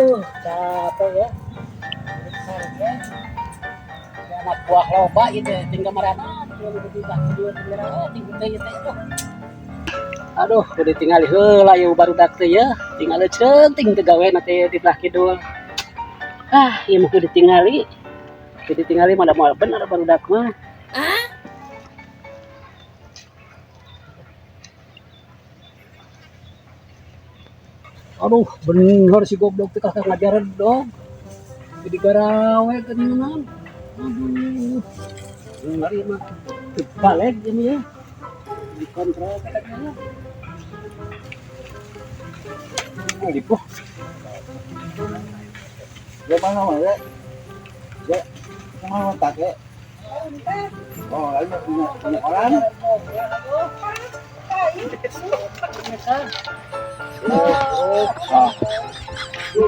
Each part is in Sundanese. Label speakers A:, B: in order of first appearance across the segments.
A: Aduh, capek ya. Ya. Anak buah loba gitu, tinggal marana, tinggal tinggal. Aduh, udah tinggal heula ieu barudak teh ya. Tinggal centing teh gawe teh di belah kidul. Ah, ieu mah kudu ditingali. Kudu ditingali mah da moal bener barudak mah. Aduh, bener si goblok teh kakak ngajaran dong. Jadi garawe geuningan. Aduh. Bener ieu mah. Teu balik ini ya. Dikontrol katanya.
B: Lipo. Ya mana mana? Ya, mana tak ya? Oh, lalu punya punya orang.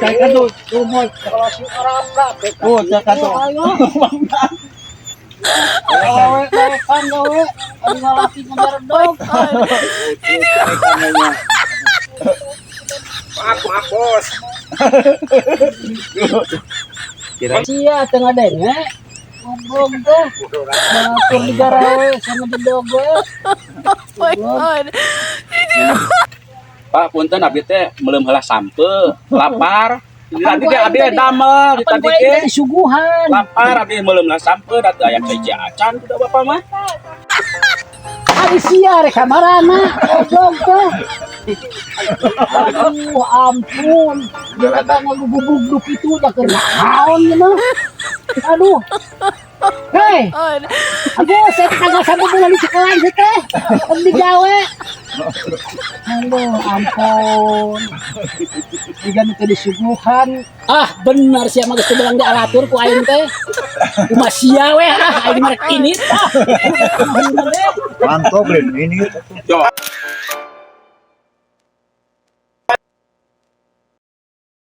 B: Kayak tuh, tuh mau
A: Kalau si Arab lah,
B: tuh, cakap tuh.
A: Gawe, gawe, kan gawe. Aduh ngalaki ngajar dong.
C: Maaf, maaf, bos.
A: Sia tengah denge. Goblok teh. Ngatur di garawe sama jedog we.
D: Oh my God.
C: Pak, punten abdi teh meuleum heula sampeu, lapar. Tadi teh abdi damel di
A: Pan
C: tadi
A: gue
C: teh.
A: tadi suguhan.
C: Lapar abdi meuleum heula sampeu da teu aya cai acan kuda bapak mah.
A: Ari sia rek kamarana. Goblok teh. Aduh, ampun. Dia kata ngagugubugduk itu dah keur naon ieu mah. Aduh. Hei,
D: God.
A: aduh, saya kagak sampai bulan di sekolah sih teh. Kan digawe. Aduh, ampun. Diga nu teu disuguhan. Ah, bener sia mah geus teu belang dialatur ku aing teh. Kumaha sia we ah, aing mah rek ini ah.
B: Mantap, Rin. Ini
C: Yo.